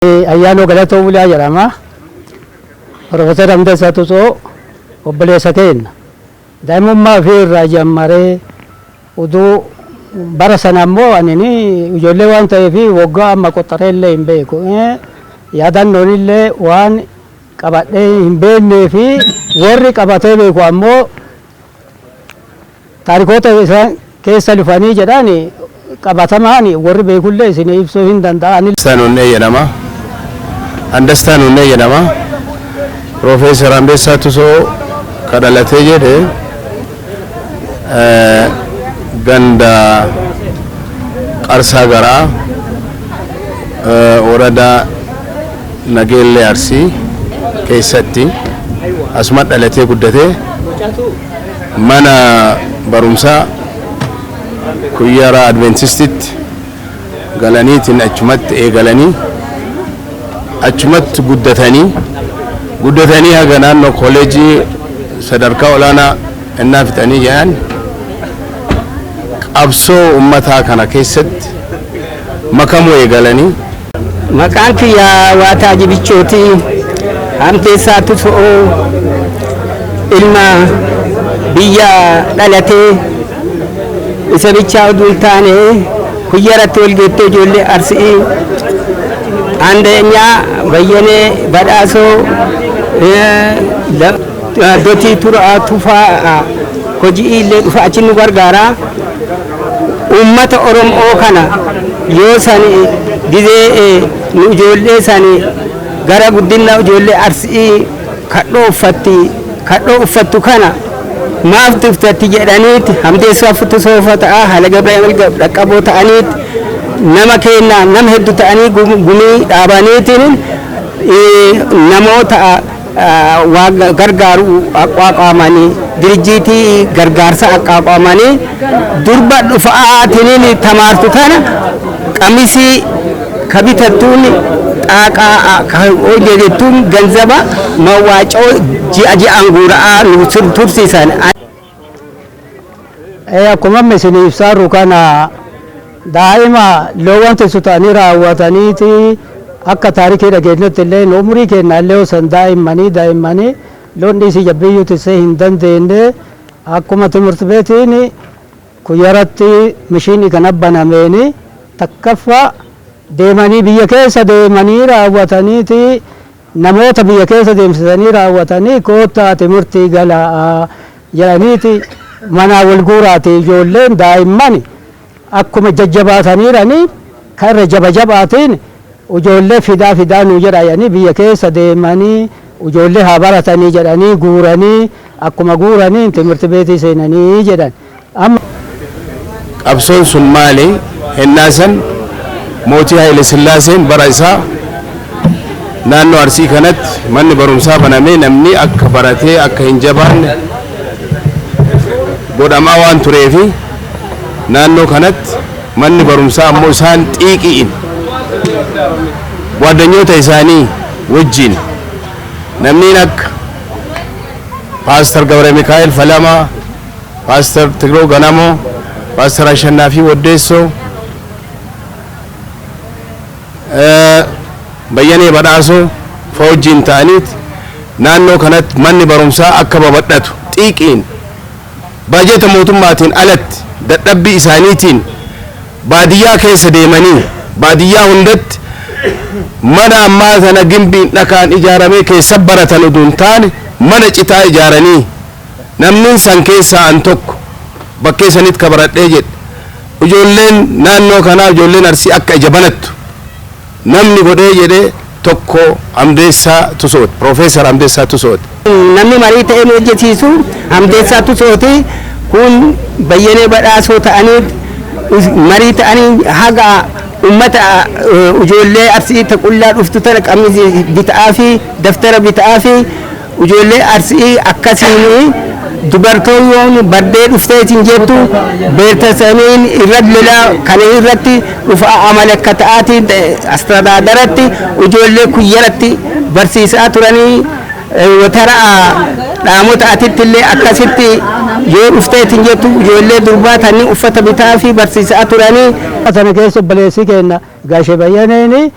Ayyaanoo Galatoo Bulaa jedhama. Profeesar Hamdeessaa Tusoo obboleessa keenya. Daa'imummaa ofii irraa jammaree uduu bara sana ammoo ani ijoollee waan ta'eef waggaa amma qoxxaree illee hin beeku. Yaadannoon illee waan qabadhee hin beeknee fi warri qabatee beeku ammoo taarikoota isaan keessa lufanii jedhan qabatamaan warri beekullee isin ibsuu hin danda'an. Andastaan Onnee jedhama. Andastaan Onnee jedhama. Profeesar Hamdeessaa Tusoo ka dhalatee jedhe ganda Qarsaa Garaa, woradaa Nageellee Arsii keessatti asuma dhalatee guddatee, mana barumsaa Kuyyara Adventistitti galaniitiin achumatti eegalanii, achumatti guddatanii guddatanii haga naannoo kooleejii sadarkaa olaanaa innaa fixanii jedhan qabsoo ummataa kana keessatti makamuu eegalanii. Maqaan kiyya Waataa Jibichooti. Hamdeessaa Tusoo ilma biyya dhalatee isa bichaa oduu hin taane, Kuyyaratti wal geettee ijoollee Arsii Andeenyaa Bayyanee Badhaasoo, Dotii Tufaa hojii illee dhufa achi nu gargaara. Uummata Oromoo kana yoo san gizee nu ijoollee san gara guddina ijoollee Arsii kadhoo uffatti, kadhoo uffattu kana maaf tuffatti jedhaniiti, Hamdeessaa Tusoofa ta'a, Haala Gabriel Dhaqqaboo ta'aniiti, nama kenna nama hedduu ta'anii gumii dhaabaniitiin namoota waa gargaaru aqwaaqamanii, dirjiitii gargaarsa aqwaaqamanii, durba dhufaatiin tamaartu tana qamisii kabitattuun xaaqaa hojjetettuun ganzaba mawaacoo ji'a ji'aan guura'aa nu tursiisan. Akkuma amma isin ibsaarru kana, daa'ima loowwan tiksu ta'anii raawwataniiti, akka taarikii dhageenyutti illee umurii keenya illee osoo daa'immanii loon dhiisii jabbiyyuu tiksee hin dandeenye. Akkuma timirti beetiin Kuyyaratti mishiinii kana banameeni, takkaffaa deemanii biyya keessa deemanii raawwataniiti, namoota biyya keessa deemsisanii raawwatanii, koottaa timirtii galaa jedhaniiti manaa wal guuraati. Ijoolleen daa'imman akkuma jajjabaataniiranii kan irra jaba jabaatiin ijoollee fidaa fidaa nu jedhanii, biyya keessa deemanii ijoollee haa baratanii jedhanii guuranii, akkuma guuranii timirti beetii seenanii jedhan. Amma Qabsoon sun maali? Hennaa san mootii Haile Sillaaseen bara isaa naannoo Arsii kanatti manni barumsaa banamee namni akka baratee akka hin jabaanne godhamaa waan tureefi, naannoo kanatti manni barumsaa ammoo isaan xiiqi'in gwaaddanyoota isaanii wajjin namni akka Paastar Gabre Mikaa'el Falamaa, Paastar Tigroo Ganamoo, Paastar Ashannaafii Waddeessoo, Bayyanee Badhaasoo fa wajjin ta'aniit naannoo kanatti manni barumsaa akka babal'atu xiiqiin baajeta mootummaatiin alatti dadhabbii isaaniitiin baadiyyaa keessa deemanii baadiyyaa hundatti mana ammaa sana gimbiin dhakaan ijaaramee keessa baratan utuu hin taane mana citaa ijaaranii, namni san keessaa an tokko bakkee sanitti ka baradhee jedhe, ijoolleen naannoo kanaa, ijoolleen Arsii akka ija banattu namni godhee jedhe tokko Hamdeessaa Tusooti, Profeesar Hamdeessaa Tusooti. Namni marii ta'ee nu hojjechiisu Hamdeessaa Tusooti. Kun Bayyanee Badhaasoo ta'anii marii ta'anii haga ummata ijoollee Arsii taqullaa dhuftu tana qamisii bita'aa fi daftara bita'aa fi ijoollee Arsii akkasiin, dubartoonni bardee dhufteetiin jettu beertasaniin irra lolaa kana irratti dhufa amala ta'aatiin astadaadaratti ijoollee Kuyyaratti barsiisaa turanii, watara dhaamota atitti illee akkasitti yoo dhufteetiin jettu ijoollee durbaa tanni uffata bitaa fi barsiisaa turanii. Sana keessa obboleessi keenya Gaashee Bayyaneeni.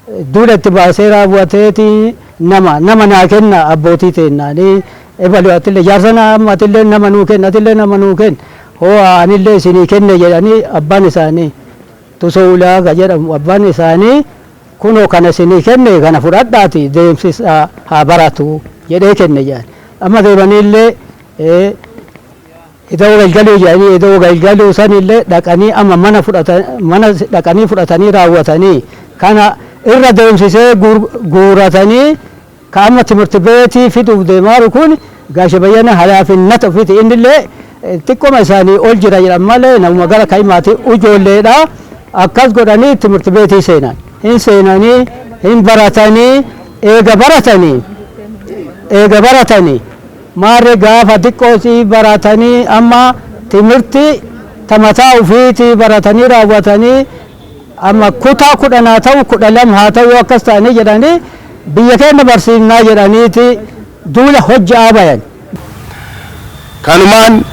Duula itti baasee raawwateeti nama naa kenna abbootii teennaanii ebalu atillee jaarsa nama atillee nama nuu kenna, atillee nama nuu kenna, hoo anillee isinii kenne jedhanii. Abbaan isaanii Tusoo Ulaaga jedhamu, abbaan isaanii kunoo kana isinii kenne, kana fudhadhaati deemsisa haa baratu jedhee kenne jedhan. Amma deemaniillee ida'uu galgaluu jedhanii, ida'uu galgaluu sanillee dhaqanii amma mana fudhatan, mana dhaqanii fudhatanii raawwatanii kana irra deemsisee guuratanii ka amma timirti beetii fiduuf deemaaru kun Gaashe Bayyana halaafinnata ofiiti. Innillee xiqqoma isaanii ol jira jedhan malee namuma gara kaimaati ijoolleedha. Akkas godhanii timirti beetii seenan, hin seenanii, hin baratanii. Eega baratanii maarre gaafa xiqqoosii baratanii amma timirti tamataa ofiitii baratanii raawwatanii amma kutaa 10 haa ta'u, 12 haa ta'u, akkas ta'anii jedhanii biyya keenya barsiifnaa jedhaniiti duula hojjaa bayan. Kanumaan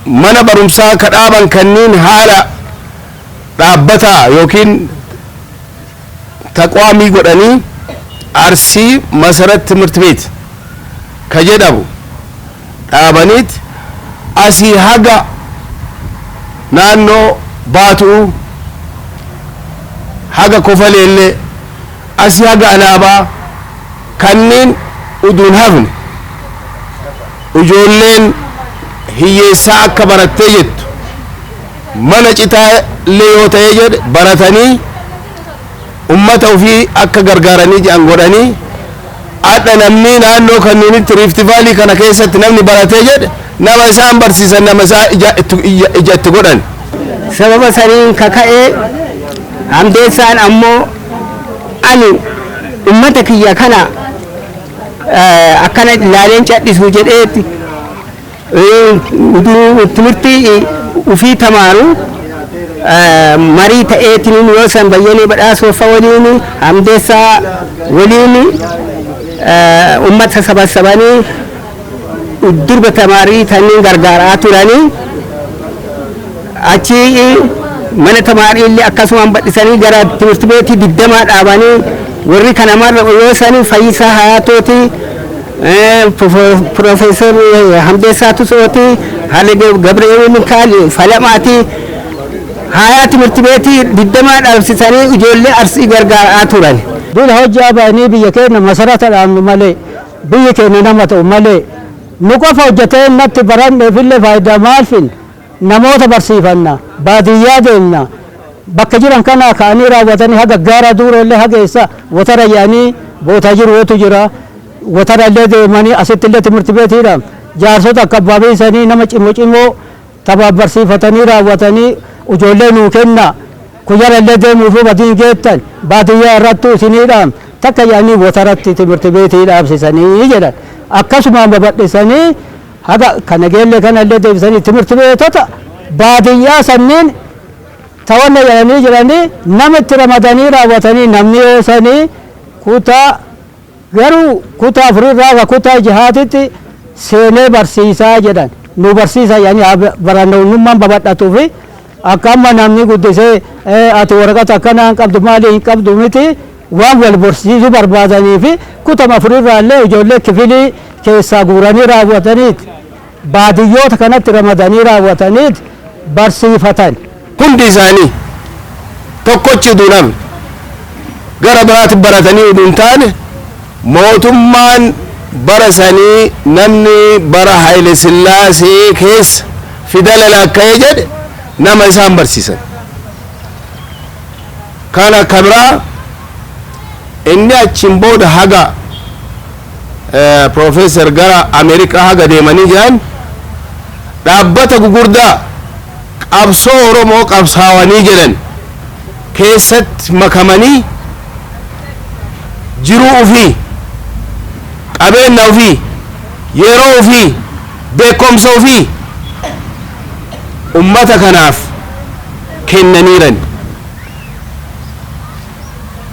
mana barumsaa ka dhaaban kanniin haala dhaabbataa yookiin taqwaamii godhanii Arsii Masarat Timirti Beet ka jedhamu dhaabaniit asii haga naannoo Baatuu, haga Kofaleellee, asii haga Alaabaa kanniin uduun hafne ijoolleen hiyyeessaa akka barattee jettu mana citaa illee yoo ta'ee jedhe baratanii ummata ofii akka gargaaranii jedhan godhanii. Adha namni naannoo kanniinitti, Rift Valley kana keessatti namni baratee jedhe nama isaan barsiisan, nama isaa ija itti godhan. Sababa saniin kaka'ee Hamdeessaan ammoo ani ummata kiyya kana akkana ilaaleen cadhisu jedheeti timirtii ufii tamaaru marii ta'eetiin yoo san Bayyanee Badhaasoofa waliin, Hamdeessaa waliin ummata sabassabanii durba tamaarii tanniin gargaaraa turanii. Achi mana tamaarii illee akkasumaan bal'isanii gara timirti beetii 20 dhaabanii. Warri kana marra yoo sani Fayyisaa Hayaatooti, Profeesar Hamdeessaa Tusooti, Haile Gabri'eel Mikaa'el Falamaati. Hayaa timirti beetii 20 dhaabsisanii ijoollee Arsii gargaaraa turan. Duula hojjaa ba'anii biyya keenya masarata dhaabnu malee, biyyi keenya nama ta'u malee, nu qofa hojjetee natti baranneefillee faayidaa maal fin namoota barsiifanna, baadiyyaa deemna, bakka jiran kana ka'anii raawwatanii haga gaara duurollee haga eessa watara yaanii bootaa jiru wootu jira. Watara illee deemanii asitti illee timirti beetiidhaan jaarsota akka abbaabeessanii nama cimoo cimoo tabaabbarsiifatanii raawwatanii ijoollee nuu kenna, kuyyara illee deemuufuu badiin geettan baadiyyaa irrattuu isiniidhaan takka yaanii wataratti timirti beetii dhaabsisanii jedhan. Akkasumaan babal'isanii haga kana geellee kana illee deebisanii timirti beetota baadiyyaa sanniin tawanna jedhanii jedhanii nama itti ramadanii raawwatanii. Namni yoo sanii kutaa garuu kutaa afurirraa haga kutaa jahaatitti seenee barsiisaa jedhan, nu barsiisa jedhanii barannummaan babal'atuu fi akka amma namni guddisee ati waraqata akkanaa hin qabdu, maalii hin qabdu miti, waan wal barsiisuu barbaadanii fi kutama afurirraa illee ijoollee kifilii keessaa guuranii raawwataniit baadiyyoota kanatti ramadanii raawwataniit barsiifatan. Hundi isaanii tokkochi utuu namni gara biraatti baratanii utuu hin taane, mootummaan bara sanii namni bara Haile Sillaasee keessa fidala laakka'ee jedhe nama isaan barsiisan. Kana kabiraa inni achiin booda haga Profeesar gara Ameerikaa haga deemanii jiran dhaabbata gugurdaa qabsoo Oromoo qabsaawanii jedhan keessatti makamanii jiruu ufii, qabeenya ufii, yeroo ufii, beekumsa ufii ummata kanaaf kennaniiran.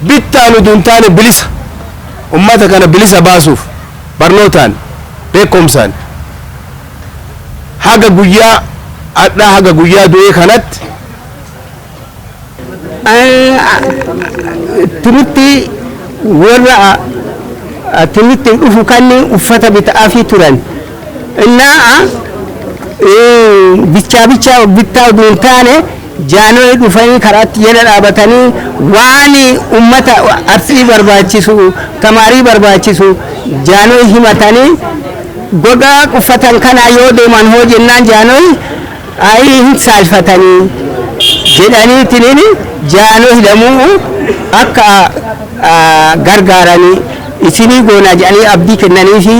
Bittaan utuu hin taane bilisa ummata kana bilisa baasuuf barnootaan, beekumsaan haga guyyaa adhaa, haga guyyaa du'ee kanatti. Timirtii warra timirtii dhufu kan uffata bita'aafii turan. Innaa bichaa bichaa bittaa oduu hin taane jaanoo dhufanii karaatti jala dhaabatanii waan ummata Arsii barbaachisu, tamaarii barbaachisu jaanoo himatanii, gogaa uffatan kana yoo deeman hoo jennaan, jaanoo ayii hin saalfatanii jedhaniitiniin jaanoo hidhamuu akka gargaaranii isinii goonaa jedhanii abdii kennaniifi.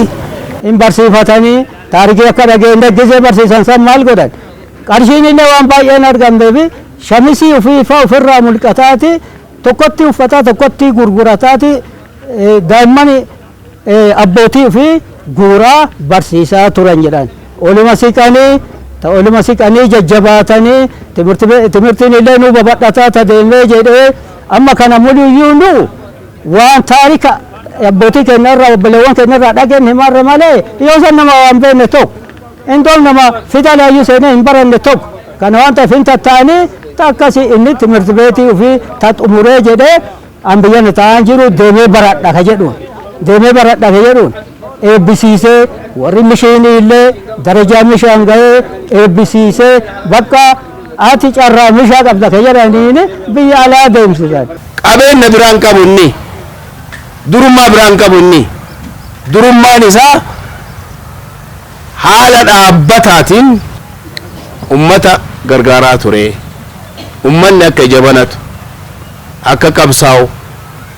Hin barsiifatanii. Taarikii akka dhageenye gisee barsiisan san maal godhan? Qarshiin illee waan baay'een argamneef shamisii ofii faa ofirraa mulqataati, tokkotti uffataa, tokkotti gurgurataati, daa'imman abbootii ofii guuraa barsiisaa turan jedhan. Oluma siqanii, oluma siqanii jajjabaatanii, timirtiin illee nu babal'ataa ta deemee jedhee, amma kana muliyyuu nu waan taarika abbootii keenya irraa, obboleewwan keenya irraa dhageenye himarra malee, yoo san nama waan beekne tokko indoom nama fidalaayyuu seenee hin baranne tokko. Kana waan ta'eef hin tatta'anii akkasii inni timirti beetii ofii ta xumuree jedhee, an biyya ta'an jiru deemee baradha ka jedhuun, deemee baradha ka jedhuun eebbisiisee, warri mishiinii illee darajaa mishaan ga'ee eebbisiisee, bakka ati carraa mishaa qabda ka jedhaniin biyya alaa deemsisan. Qabeenya biraan qabu inni, durummaa biraan qabu inni, durummaan isaa haala dhaabbataatiin ummata gargaaraa ture. Ummanni akka jabanatu, akka qabsaa'u,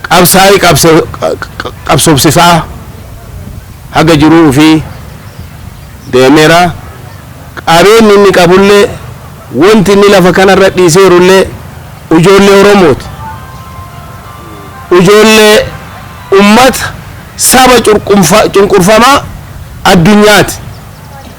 qabsaa'ii qabsoofsisaa haga jiruu fi deemeera. Qabeenyi inni qabullee, wanti inni lafa kanarra dhiiseerullee ijoollee Oromooti, ijoollee ummata saba cunqurfamaa addunyaati.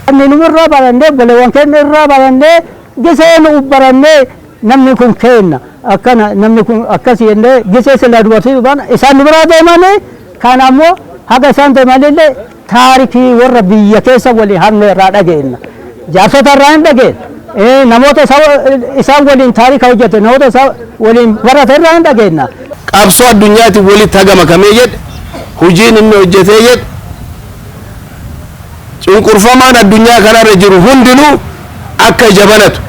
Namni nu irraa barannee, obboleewwan keenya irraa barannee, gisee nu barannee, namni kun kenna akkana, namni kun akkasii jennee, gisee sila dubartii baana isaan nu biraa deemanii, kan ammoo haga isaan deemanillee taarikii warra biyya keessa waliin hafne irraa dhageenna. Jaarsota irraa hin dhageenna. Namoota isaan waliin taarika hojjete, namoota isaan waliin barate irraa hin dhageenna. Qabsoo addunyaatiin walitti haga makamee jedhe, hojiin inni hojjetee jedhe, cunqurfamaan addunyaa kanarra jiru hundinuu akka jabanatu,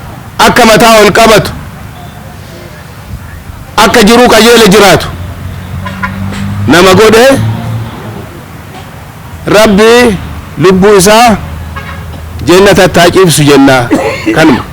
akka mataa ol qabatu, akka jiruu qajeela jiraatu nama godhe. Rabbi lubbuu isaa jennatatti haa ciibsu jenna kanuma.